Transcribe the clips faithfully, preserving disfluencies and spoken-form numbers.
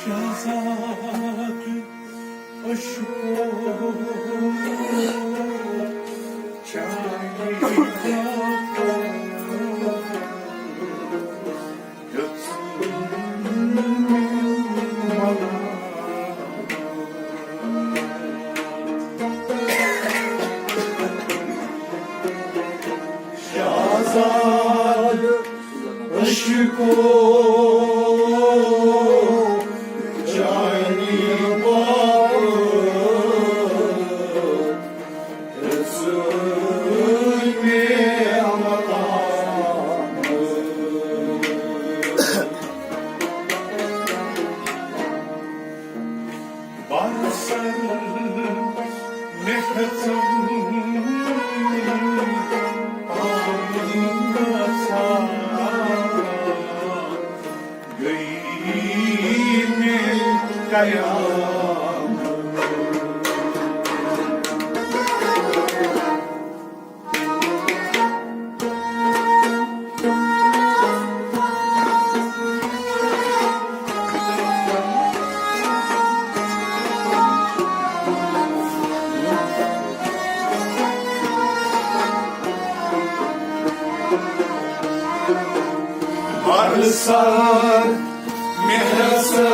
شہزاد عشقو چاہے شہزاد عشقو چانی باپتھ ہیژٕے مےٚ ملامت۔ برسر مےٚ ہیژٕے پامہٕ گژھان، گٔے مےٚ قیامت۔ برسر مےٚ ہیژٕے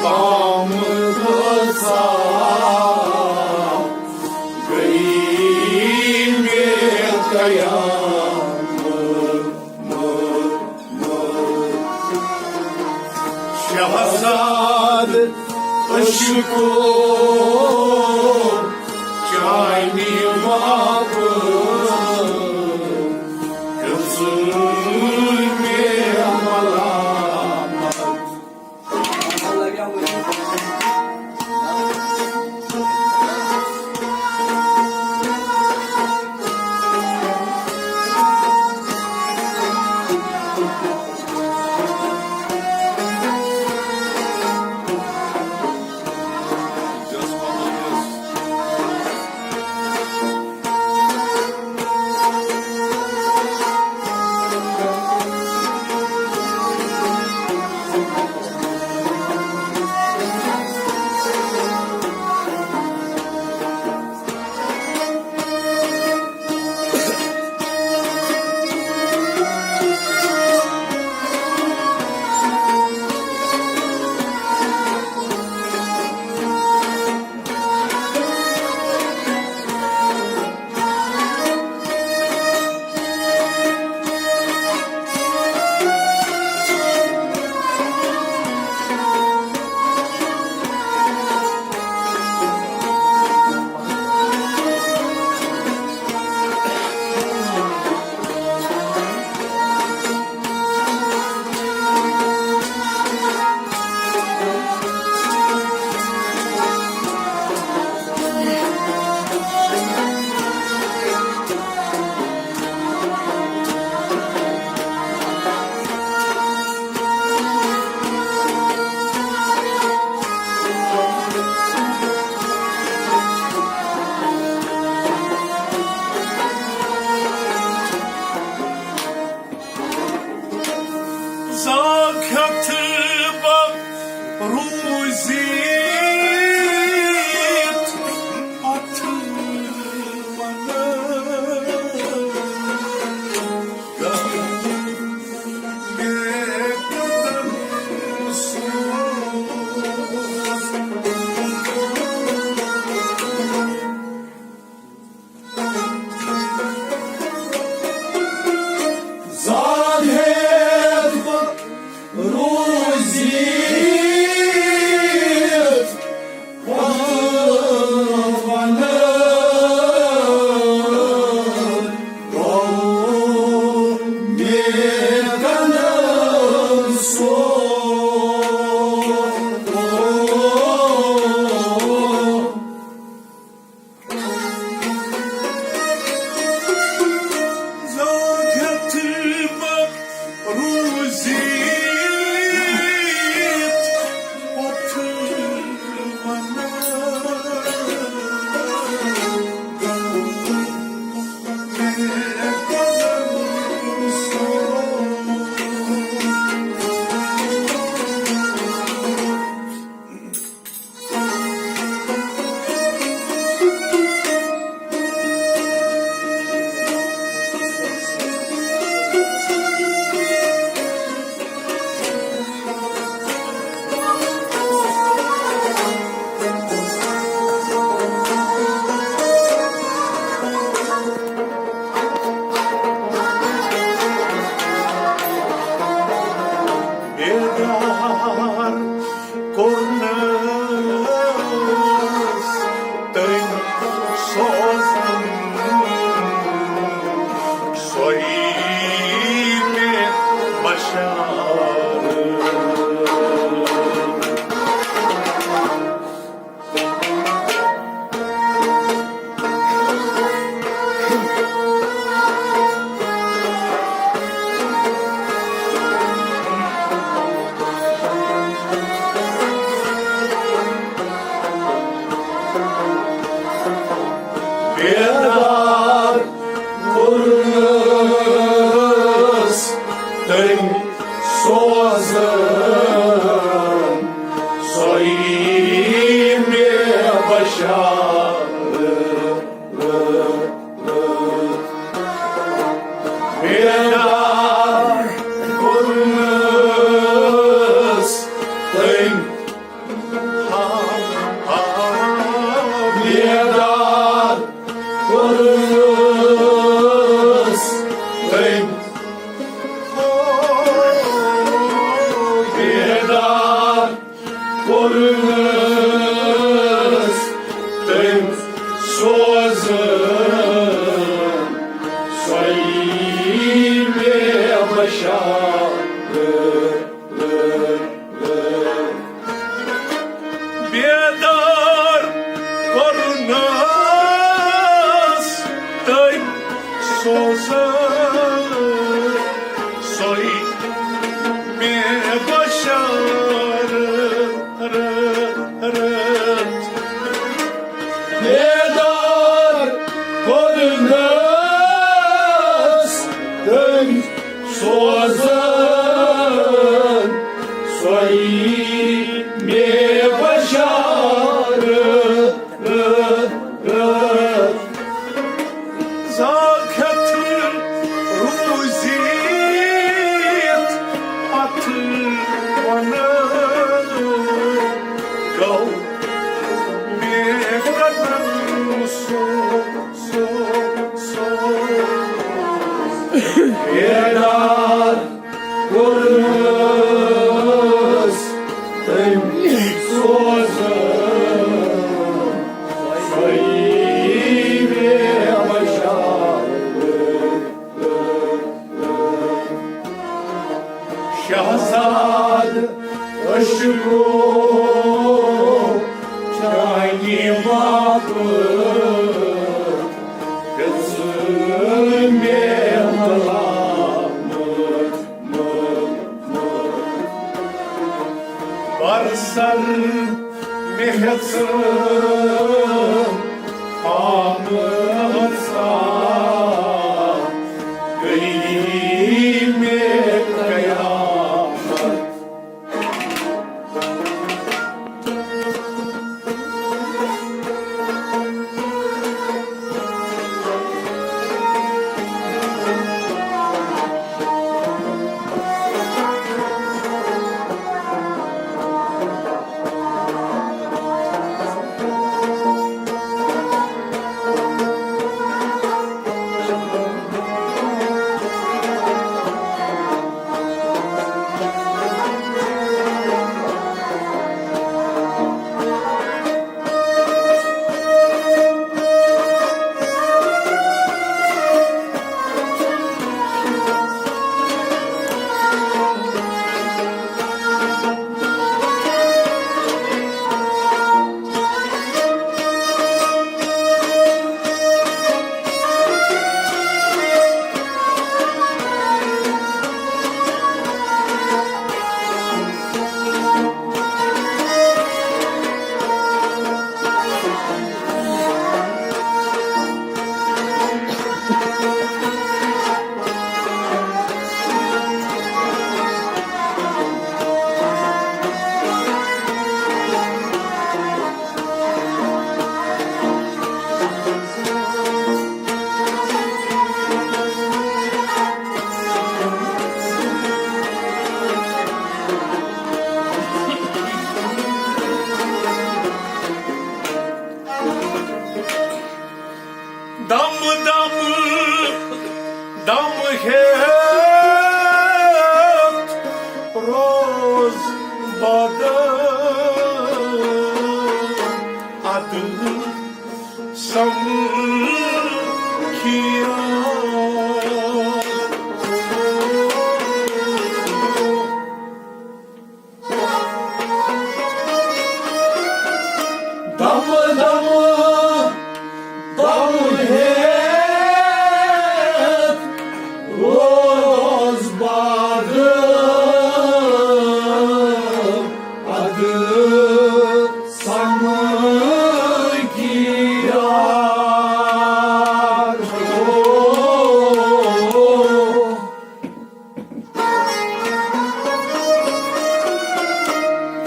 پامہٕ گژھان، گٔے مےٚ قیامت۔ شہزاد عشقو چانی باپتھ ہیژٕے مےٚ ملامت۔ زاگ ہیٚتھ بہٕ روٗزِتھ اَتھٕ وَنہٕ۔ زاگ ہیٚتھ بہٕ روٗزِتھ وَنہٕ، گوٚو مےٚ کَنَن سوز۔ زاگ ہیٚتھ بہٕ روٗزِتھ پَتھٕ وَنہٕ۔ بیدار کوٚرنَس تٔمۍ سوزن، سۄے مےٚ بشارت۔ بیدار کوٚرنَس تٔمۍ سوزن، سۄے مےٚ بشارت۔ بیدار کوٚرنَس تٔمۍ، بیدار کوٚرنَس تٔمۍ، بیدار کوٚرنَس تٔمۍ سوزن، سۄے مےٚ بشارت۔ بیدار کوٚرنَس تٔمۍ سوزن، سۄے مےٚ بشارت۔ بیدار کوٚرنَس تٔمۍ سوزن، سۄے مےٚ بشارت۔ زاگ ہٮ۪تھ روٗزِتھ پتہٕ وَنہٕ گوٚو مےٚ قدم سوز۔ بیدار کوٚرنَس تٔمۍ سوزن، سۄے مےٚ بشارت۔ شہزاد عشقو چانہِ باپتھ دِژ مےٚ ملامت۔ برسر مےٚ ہیژ آمٕژ، گٔیی مےٚ قیامت۔ روز بادل ادل سمکھیا۔ دم دم دم ہیت روز باد اد سمکھیا۔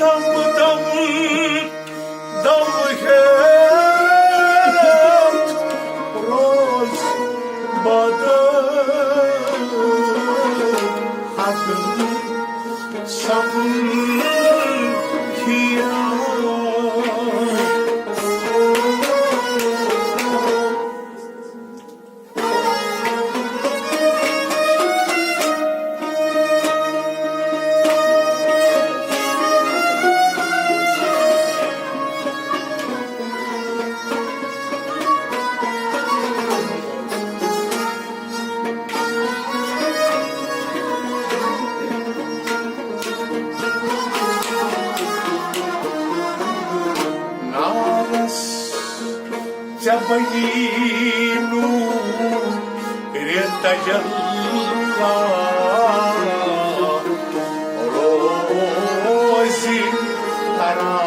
دم دم دم ہیت روز باد اد سمکھیا۔ نارس ژےٚ بنی نوٗر تجلا روزی تران۔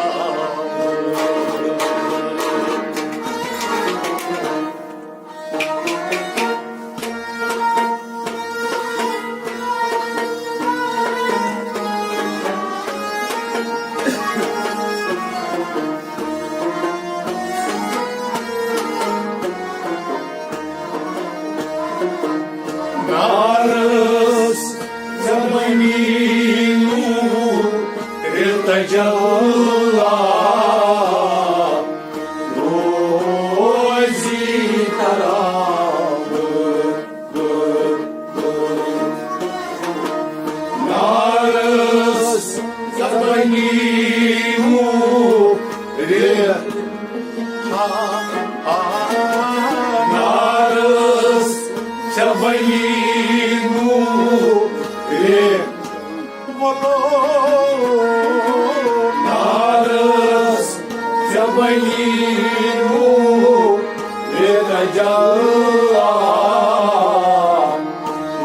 نارس زمانی نور تجلا روزی تراب۔ نارس زبانی مو رے۔ نارس زبانی مو رے۔ ولو نارس زبانی مو رے تجلا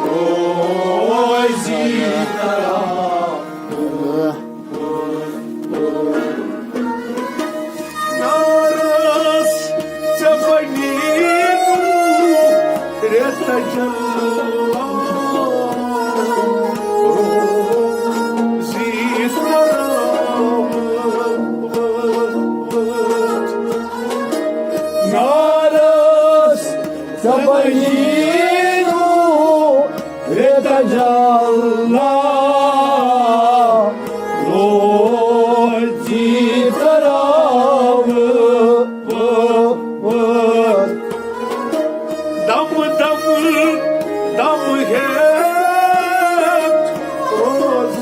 روزی تراب۔ نارس زبانی مو رے تجلا روزی تراب۔ نارس زبانی مو رے تجلا روزی تراب۔ دم دم دم ہیت روز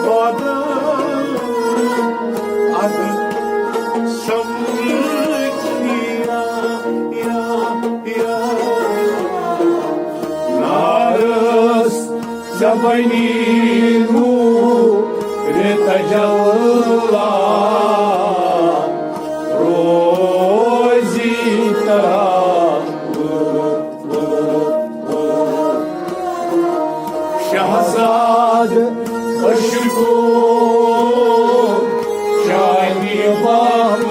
بادل اد سمکھیا۔ نارس زبانی نور تجلا روزی تراب۔ شہزاد عشقو شاہی بام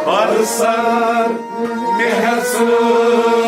بر سر مےٚ ہٮ۪ژٕ